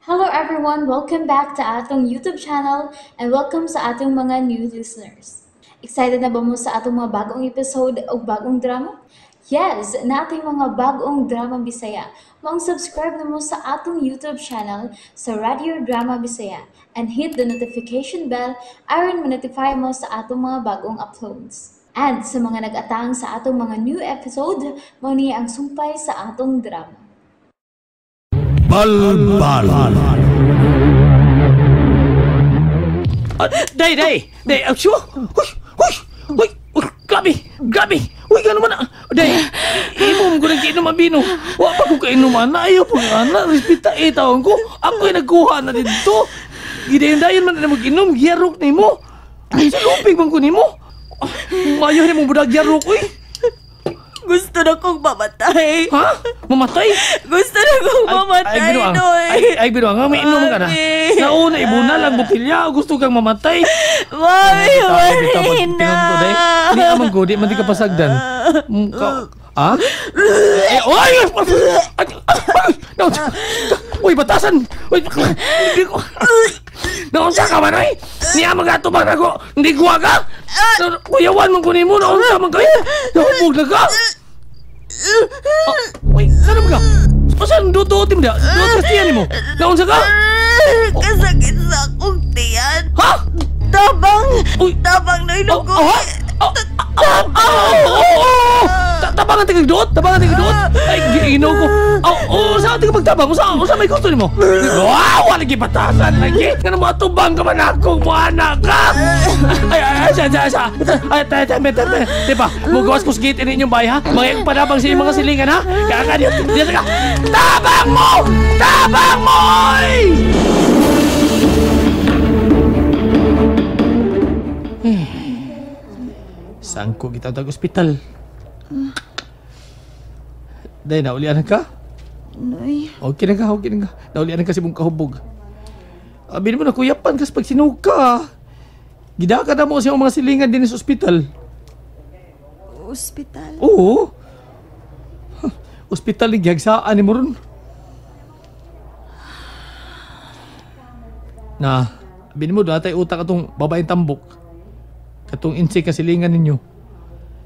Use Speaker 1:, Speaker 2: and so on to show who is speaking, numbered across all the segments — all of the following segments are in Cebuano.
Speaker 1: Hello everyone! Welcome back to atong YouTube channel and welcome sa atong mga new listeners. Excited na ba mo sa atong mga bagong episode o bagong drama? Yes! Nating mga bagong drama Bisaya. Maong subscribe na mo sa atong YouTube channel sa Radio Drama Bisaya and hit the notification bell aron ma-notify mo sa atong mga bagong uploads. And sa mga nag-atang sa atong mga new episode, mao ni ang sumpay sa atong drama.
Speaker 2: Balbal.
Speaker 3: Day, day, day, aksyo! Uy, uy, uy, uy, grabe, grabe! Uy, gano'n man na! Day, imo mo ko nang kiinom ang bino. Wa pa ko kainom, ana. Ayaw po nga, ana. Respeta, eh, taon ko. Ako'y nagkuha na dito. Gidayon-dayon man na mag-inom, giyarok ni mo. Sa lupig man ko ni mo. Ayaw ni mong budag yarok, uy.
Speaker 4: Gusto na kong mamatay.
Speaker 3: Ha? Mamatay?
Speaker 4: Gusto na kong mamatay,
Speaker 3: ay, binuang.
Speaker 4: Noy.
Speaker 3: Ay, binuang. May inom ka na.
Speaker 4: Mami.
Speaker 3: Nauna, ibuna lang botilya. Gusto kang mamatay.
Speaker 4: Mami,
Speaker 3: Ay,
Speaker 4: wala na.
Speaker 3: Di amang ko, di man di ka pasagdan. Ha? Eh, oy! No, uy, batasan! Uy, hindi ko... Naunsa ka man, oy! Niya magatubang ako! Hindi kuha ka! Kuyawan man kunin mo, naunsa man kayo! Nahubog na ka! Uy, saan ka? Saan dutuotin mo da? Duot ka siya mo? Naunsa ka?
Speaker 4: Kasakit sa akong tiyan.
Speaker 3: Ha?
Speaker 4: Tabang!
Speaker 3: Uy.
Speaker 4: Tabang na
Speaker 3: Oh,
Speaker 4: ilog ko.
Speaker 3: oh, ha? Oh, oh, oh, oh, oh. Tabangan tigag duot, tabangan tigag duot. Ay, ginoo ko. Oh, oh, sa ating pagtabang, usa may gusto nimo. Wow, wala gibatasan lagi. Ngano mo atubang ka man ako, mo anak ka. Ay, ay, ay, sa, sa, sa. Ay, tay, tay, tay, tay. Di ba? Mugawas ko sa gate ini inyong bahay, ha? Mga panabang sa inyong mga silingan, ha? Kaya ka, di, di, ka. Tabang mo! Tabang mo, oy! Sangko kita tag ospital. Day, naulian ka?
Speaker 4: Noy,
Speaker 3: Okay na ka, okay na ka. Naulian ka sa imong kahubog. Abi mo na kuyapan kas pag sinuka. Gidaka na mo sa imong mga silingan din sa ospital.
Speaker 4: Ospital?
Speaker 3: Oo. Huh, ospital ni gihagsaan ni mo ron. Na, abi mo doon atay utak atong babaeng tambok. Katong insik ka silingan ninyo.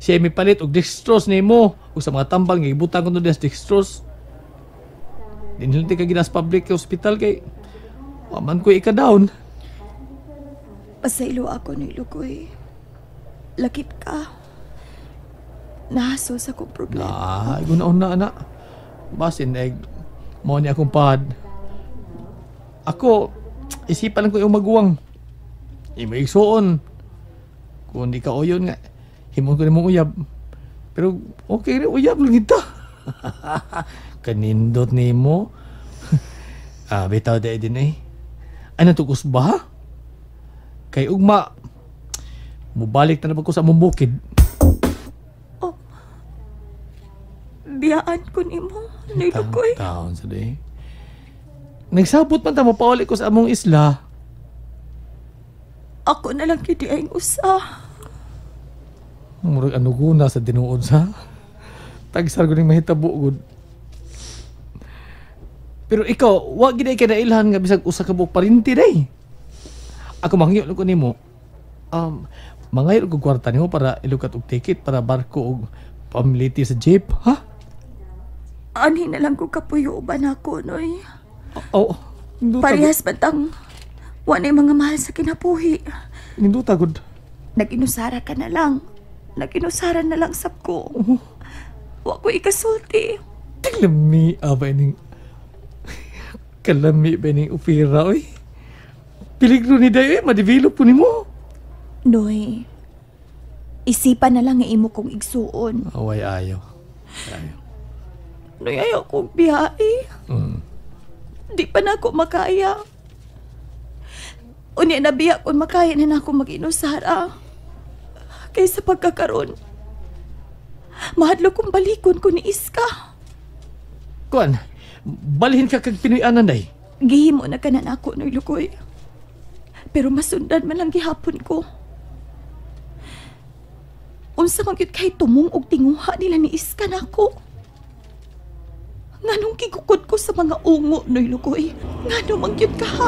Speaker 3: Siya may palit og dextrose nimo ug sa mga tambal nga gibutang ko sa dextrose. Dinhilti ka ginas public hospital kay wa man ko ika-down.
Speaker 4: Pasaylo ako ni Lugoy. Lakip ka. Nahaso sa akong problema.
Speaker 3: Na, gunaon na ana. Basin eh mo ni akong pad. Ako isipan lang ko yung maguwang. Imo igsuon. Kung di ka uyon nga, himon ko nimong uyab. Pero okay rin, uyab lang kita. Kanindot nimo. Bitaw dahil din eh. Ano to kusba? Kay ugma, mubalik na naman ko sa among bukid.
Speaker 4: Oh, biyaan ko nimo, Nilugoy.
Speaker 3: Taon sa day. Nagsabot man ta, mapauli ko sa among isla.
Speaker 4: Ako na lang kiti ay usa.
Speaker 3: Murag ano ko na sa tinuod sa. Tagsar ko ning mahitabo gud. Pero ikaw, wa gid ay kanailhan nga bisag usa ka buok parinti day. Ako mangyo ko nimo. Mangayo og kwarta nimo para ilukat og ticket para barko og pamiliti sa jeep, ha?
Speaker 4: Anhi na lang ko kapuyo uban ako, Noy.
Speaker 3: Oh, ninduta.
Speaker 4: Parehas batang wa na mga mahal sa kinabuhi.
Speaker 3: Ninduta gud.
Speaker 4: Nag-inusara ka na lang. Nag-inusara na lang sab ko. Wa ko ikasulti.
Speaker 3: Kalami ba ining kalami ba ining opera oy. Peligro ni day oy, ma-develop po nimo.
Speaker 4: Noy, isipan na lang nga imo kong igsuon.
Speaker 3: Away ayaw. Ayaw.
Speaker 4: Noy, ayaw kong biyahe. Di pa na ako makaya. Unya na biya kung makaya na na ako mag-inusara. Kaysa pagkakaroon, mahadlok kong balikon ko ni Iska.
Speaker 3: Kuan, balhin ka kag Pinoy ananday.
Speaker 4: Gihimo na ka na nako, Noy Lugoy. Pero masundan man lang gihapon ko. Unsa man gyud kay tumong og tinguha nila ni Iska nako. Nganong kigukod ko sa mga ungo, Noy Lugoy? Nganong mangyud ka ha?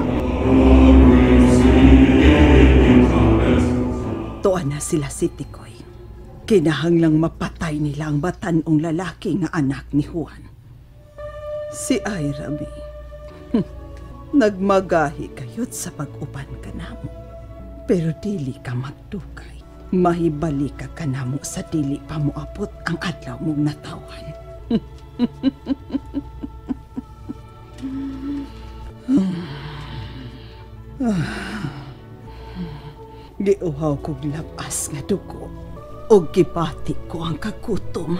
Speaker 2: Tuan na sila si Tikoy. Kinahanglang mapatay nila ang batanong lalaki nga anak ni Juan. Si Ira May. Nagmagahi kayot sa pag-uban ka namo. Pero dili ka magdugay. Mahibali ka kanamo sa dili pa moabot ang adlaw mong natawan. Giuhaw kog labas nga dugo og gibati ko ang kagutom.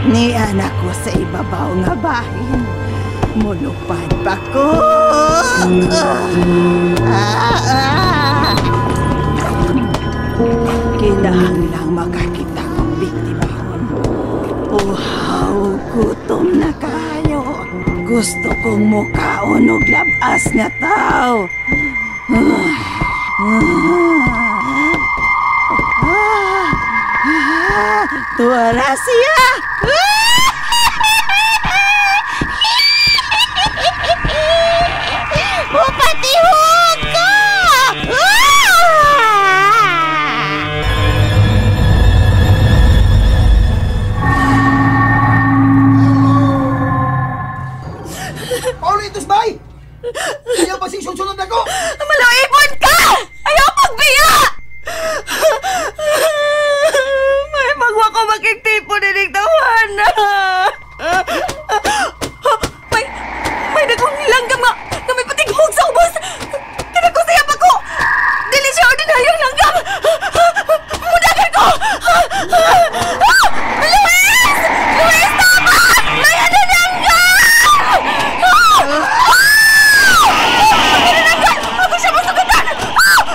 Speaker 2: Ni anak ko sa ibabaw nga bahin. Mulupad pa ko. Kinahanglang makakita kong biktimahon. Uhaw, gutom na kayo. Gusto kong mukaon og labas nga tao. Tuwara siya! Mupatihog ka!
Speaker 5: Paulitos, bay! Ayaw pa sing sunsunod ako!
Speaker 4: Malaibon ka! Ayaw pagbiya! May magwa ko makiktipo ninig tawana! May nagong langgam nga na may patighog sa ubos! Kinako siya pa ko! Dili siya ordinaryong langgam! Mudagan ko! Luis! Luis, tama! May ano langgam! May ako siya masugatan!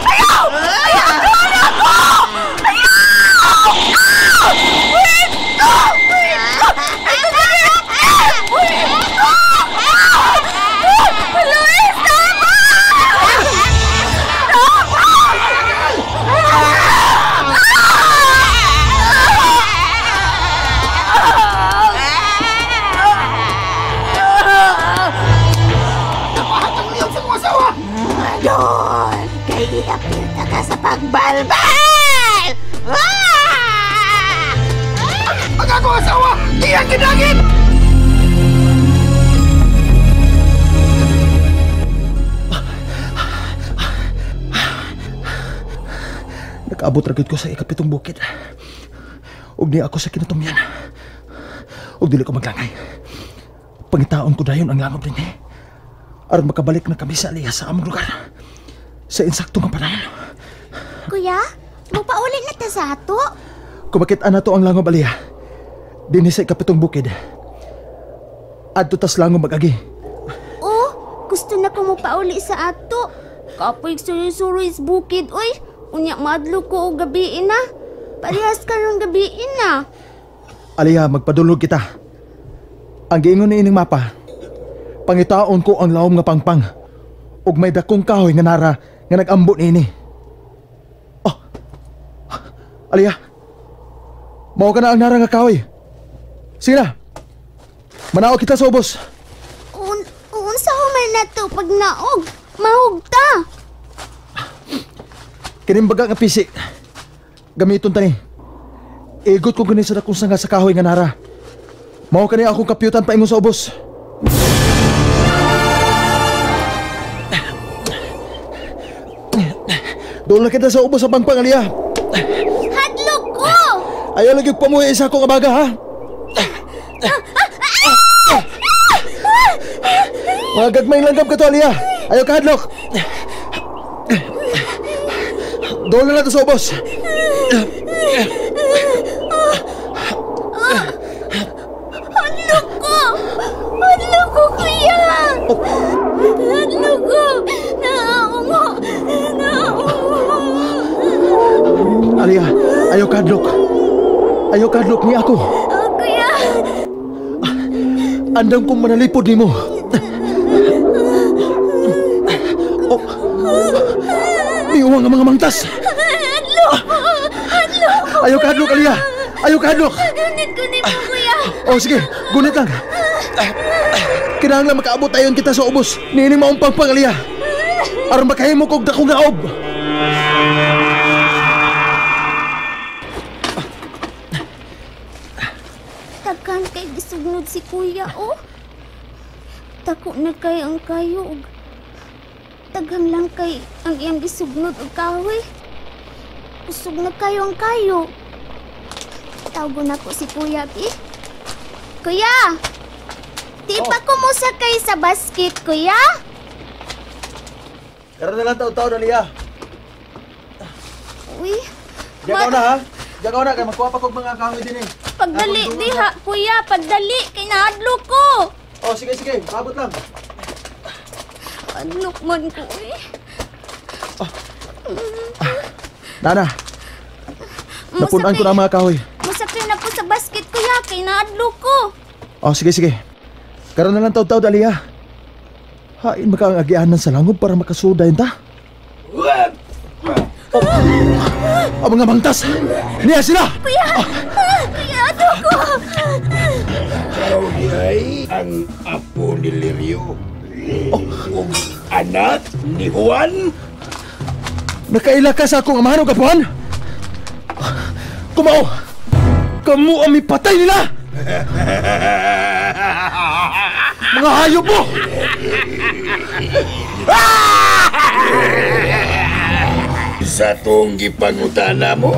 Speaker 4: Ayaw! Ayaw! Ayaw ako! Ayaw! Wait! Wait! Ito na rin! Wait! Luis, tama! Tama!
Speaker 5: Napahat ang liyog sa kong asawa!
Speaker 2: Doon! Kay iapil ka sa pagbalbal!
Speaker 5: Ang akong asawa! Iyang ginagin!
Speaker 6: Nakaabot ra gyud ko sa ikapitong bukid. Ug ni ako sa kinatumyan. Ug dili ko maglangay. Pangitaon ko dayon ang langob dinhi. Aron makabalik na kami sa Aliyah sa among lugar. Sa insakto nga panahon.
Speaker 7: Kuya, magpauli na ta sa ato.
Speaker 6: Kumakit na to ang langob, Aliyah. Dinhi sa ikapitong bukid. Adto tas langob mag-agi.
Speaker 7: Oh, gusto na ko magpauli sa ato. Kapoy suroy-suroy sa bukid, oy. Unya madlo ko og gabiin na. Parehas karon gabiin na.
Speaker 6: Aliyah, magpadulog kita. Ang giingon ni ining mapa, pangitaon ko ang lawom nga pangpang ug may dakong kahoy nga nara nga nagambo niini. Oh. Aliyah. Mao ka na ang nara nga kahoy. Sige na. Manaog kita sa ubos.
Speaker 7: Unsa human na to pag naog? Mahug ta.
Speaker 6: Kining baga nga pisi. Gamiton ta ni. Igot ko gani sa dakong sanga sa kahoy nga nara. Mao kani akong kapyutan paingon sa ubos. Doon na kita sa ubos sa pangpang, Aliyah.
Speaker 7: Hadlok ko!
Speaker 6: Ayaw lagi pamuhi sa akong abaga, ha? Mga gagmay langgam ka to, Aliyah. Ayaw ka hadlok. Doon na natin sa ubos.
Speaker 7: Hadlok ko! Hadlok ko, kuya! Hadlok ko! Naaungo!
Speaker 6: Ayaw kadlok. Ayaw kadlok ni ako.
Speaker 7: Oh, kuya!
Speaker 6: Andam kong manalipod nimo. Oh. Miuwang ang mga mangtas.
Speaker 7: Hadlok ko! Hadlok ko!
Speaker 6: Ayaw kadlok, Aliyah! Ayaw kadlok!
Speaker 7: Gunit ko nimo, kuya!
Speaker 6: Oh, sige. Gunit lang. Kinahanglan makaabot ayon kita sa ubos. Niining maong pangpang, Aliyah. Aron makahimo kog dakong naob.
Speaker 7: Takan kay gisugnod si kuya, oh. Tako na kay ang kayo. Taghang lang kay ang iyang gisugnod og kahoy. Kusog na kayo ang kayo. Tawgon ako si kuya, eh. Kuya! Di pa kumusakay sa basket, kuya?
Speaker 6: Karon na lang taon-taon, Aliyah.
Speaker 7: Uy.
Speaker 6: Diyan ka na, ha? Diyan ka na, kay magkuha pa kog mga kahoy din, eh.
Speaker 7: Pagdali diha, kuya. Pagdali. Kay nahadlok ko.
Speaker 6: Oh, sige, sige. Abot lang.
Speaker 7: Adlok man ko, eh.
Speaker 6: Nana, napunan ko na ang mga kahoy.
Speaker 7: Musakay na ko sa basket, kuya. Kay nahadlok ko.
Speaker 6: Oh, sige, sige. Karon na lang taon-taon, Aliyah. Hain maka ang agianan sa langob para makasuday ta. Oh, ang mga mangtas! Niya sila!
Speaker 7: Kuya! Kuya, ato ko!
Speaker 8: Ikaw ay ang apo ni Lirio. Oh. Anak ni Juan.
Speaker 6: Nakaila ka sa akong amahan o kapuhan? Kumao! Kamu ang mipatay nila! Mga hayop mo!
Speaker 8: Sa tong gipangutana mo,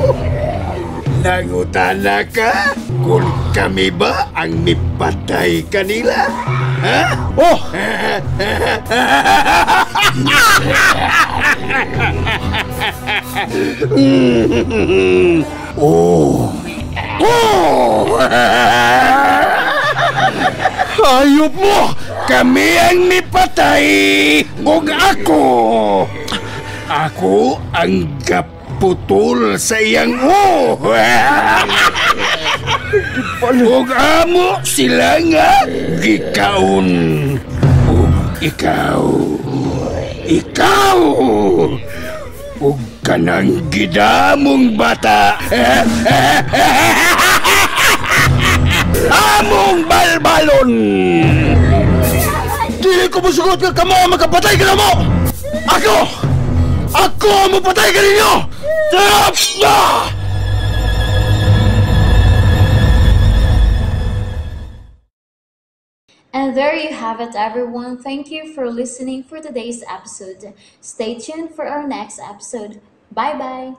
Speaker 8: nangutana ka kung kami ba ang mipatay kanila? Ha?
Speaker 6: Oh!
Speaker 8: Oh! Oh!
Speaker 6: Hayop mo!
Speaker 8: Kami ang mipatay ug ako! Ako ang gaputol sa iyang o! Ug amo sila nga gikaon. Ug ikaw, ikaw, ug kanang gidamong bata. Among balbalon!
Speaker 6: Dili ko musugot nga kamo ang makapatay ka na mo! Ako! Ako ang mapatay ka ninyo!
Speaker 1: And there you have it, everyone. Thank you for listening for today's episode. Stay tuned for our next episode. Bye-bye!